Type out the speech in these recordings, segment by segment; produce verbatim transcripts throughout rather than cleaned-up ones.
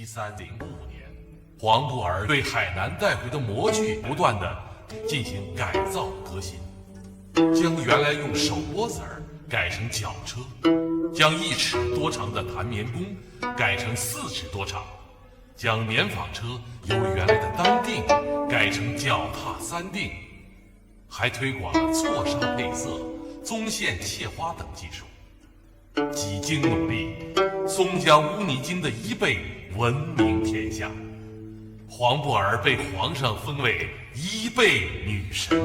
三零五年，黄布尔对海南带回的模具不断的进行改造革新，将原来用手剥子儿改成脚车，将一尺多长的弹棉弓改成四尺多长，将棉纺车由原来的单锭改成脚踏三锭，还推广了错纱配色、棕线切花等技术。几经努力，松江乌泥金的衣被闻名天下，黄布尔被皇上封为衣被女神。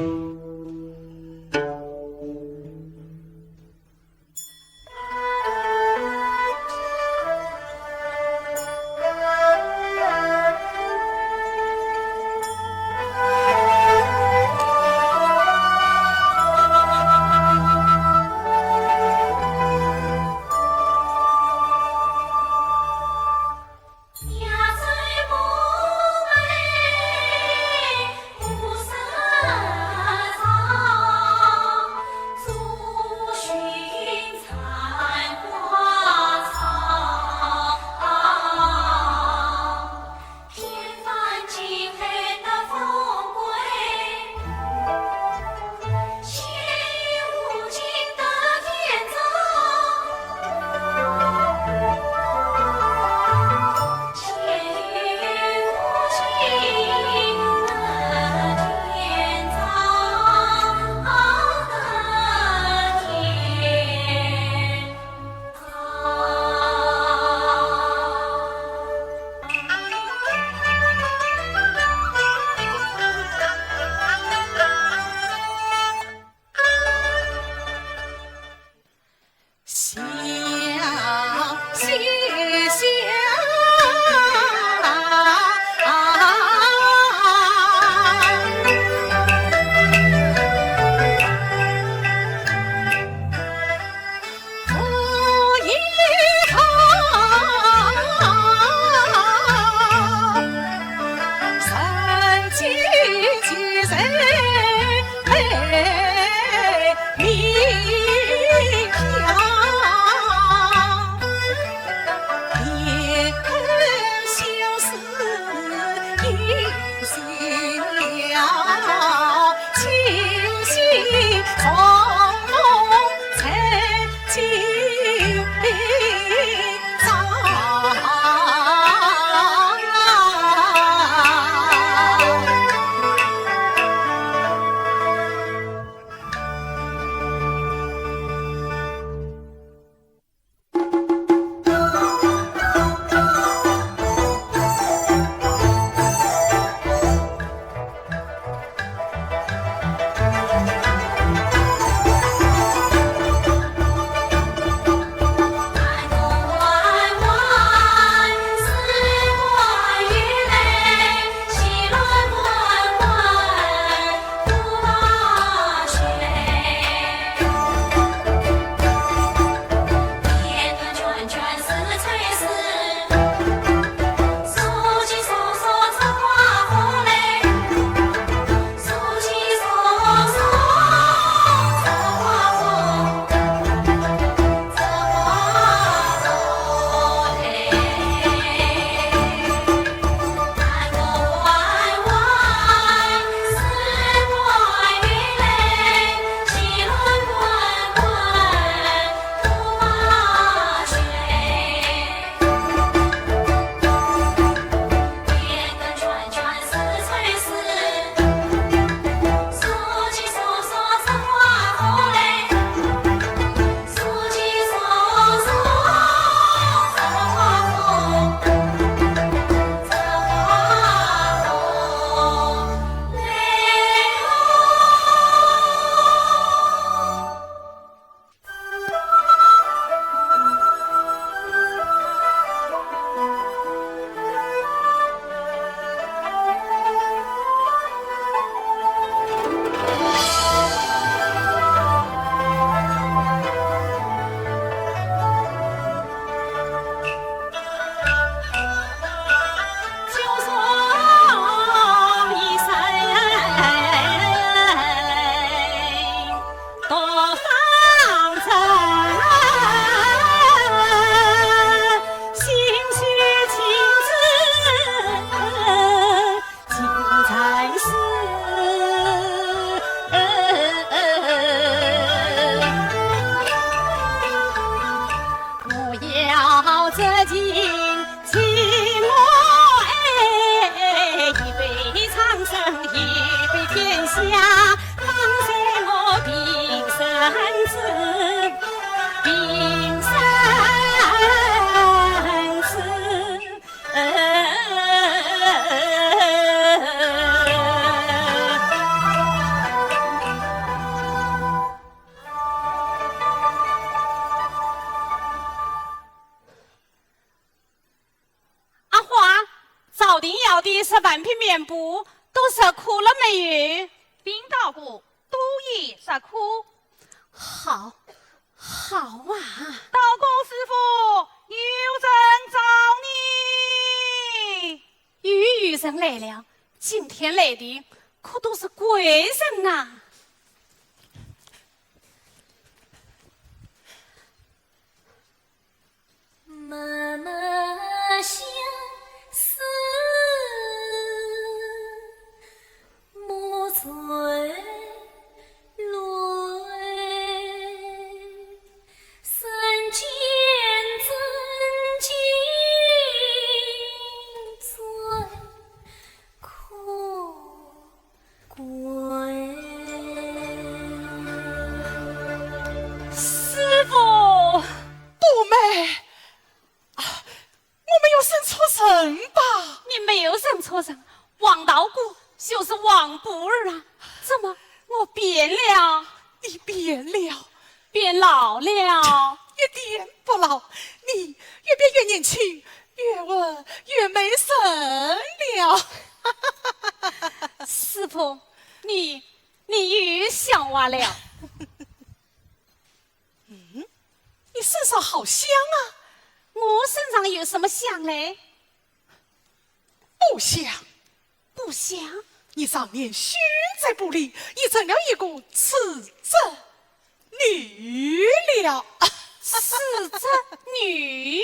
林瑶的十万匹棉布都折苦了没有？林道姑都已折苦。好，好啊。道姑师父，有人找你。又有人来了，今天来的可都是贵人呐。 师父。冬梅，啊，我没有认错人吧？你没有认错人，王道姑就是王不二啊。怎么，我变了？你变了？变老了？一点不老，你越变越年轻，越问越美人了。师父，你，你又笑话了。嗯，你身上好香啊。我身上有什么香嘞？布香。布香？你常年熏在布里，已成了一个刺針女了。刺针女？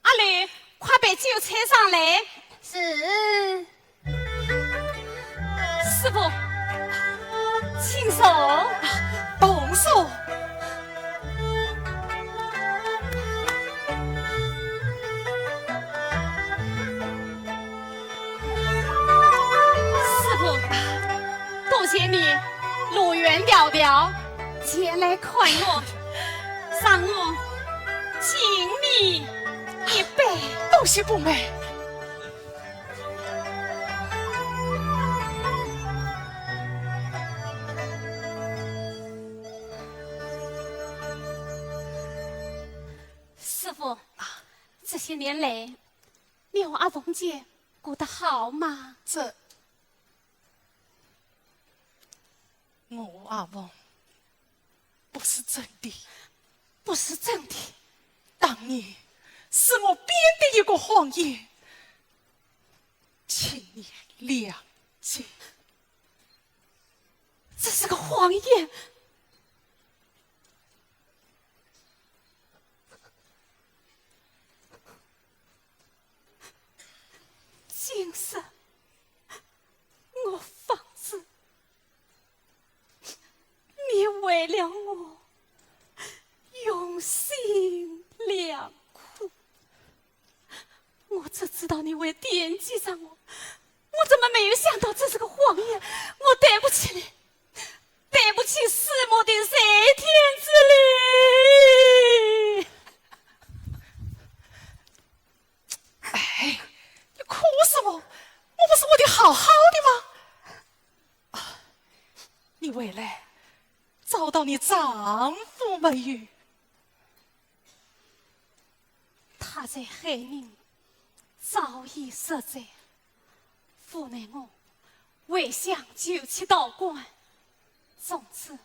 阿柳，快备酒菜上来。是。师父，请坐。不坐。 师父，多谢你路远迢迢前来看我，让我敬你一杯。多谢冬梅。师父，这些年来， 你和阿凤姐过得好吗？这，我和阿凤不是真的。不是真的？当年是我编的一个谎言，请你谅解。这是个谎言。 今日我方知，你为了我用心良苦。我只知道你会惦记着我，我怎么没有想到这是个谎言？我对不起你，对不起师母的在天之灵。 哎，你哭回来，找到你丈夫没有？他在海宁早已死在，无奈我未享九曲道观，从此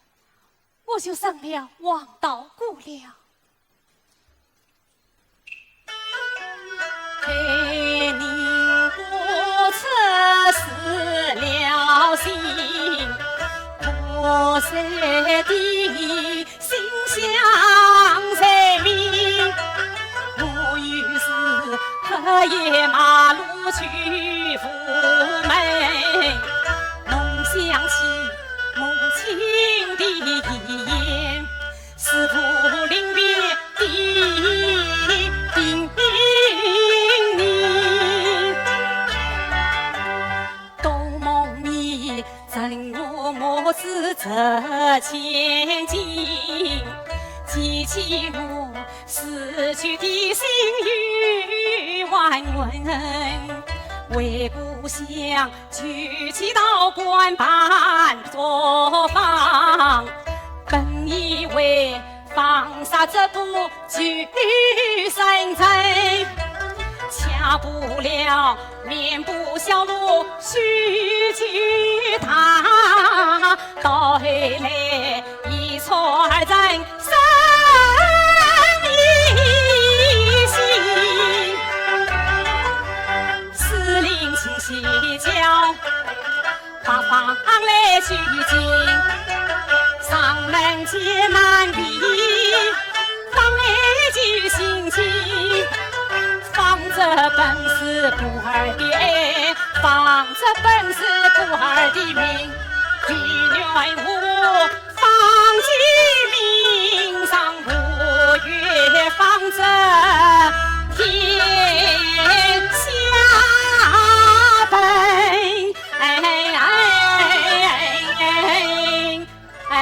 我就成了黄道姑了。 陪你不辞死了心，不舍的心相随命。我有时黑夜马路去无门，梦想起母亲的遗言。 是否临别的叮咛。多蒙你赠我墨子这千金，记起我死去的心与冤魂，为故乡 九曲道观伴作坊，本以为放下这部《九山珍》，恰不了面部小路须知大，到后来一错而成 生疑心，四邻亲戚叫八方来取经，上门见难礼，方来求心情。方则本是孤儿的爱，方则本是孤儿的命，只怨我 方其命上不越，方则天下本。哎哎哎哎哎哎。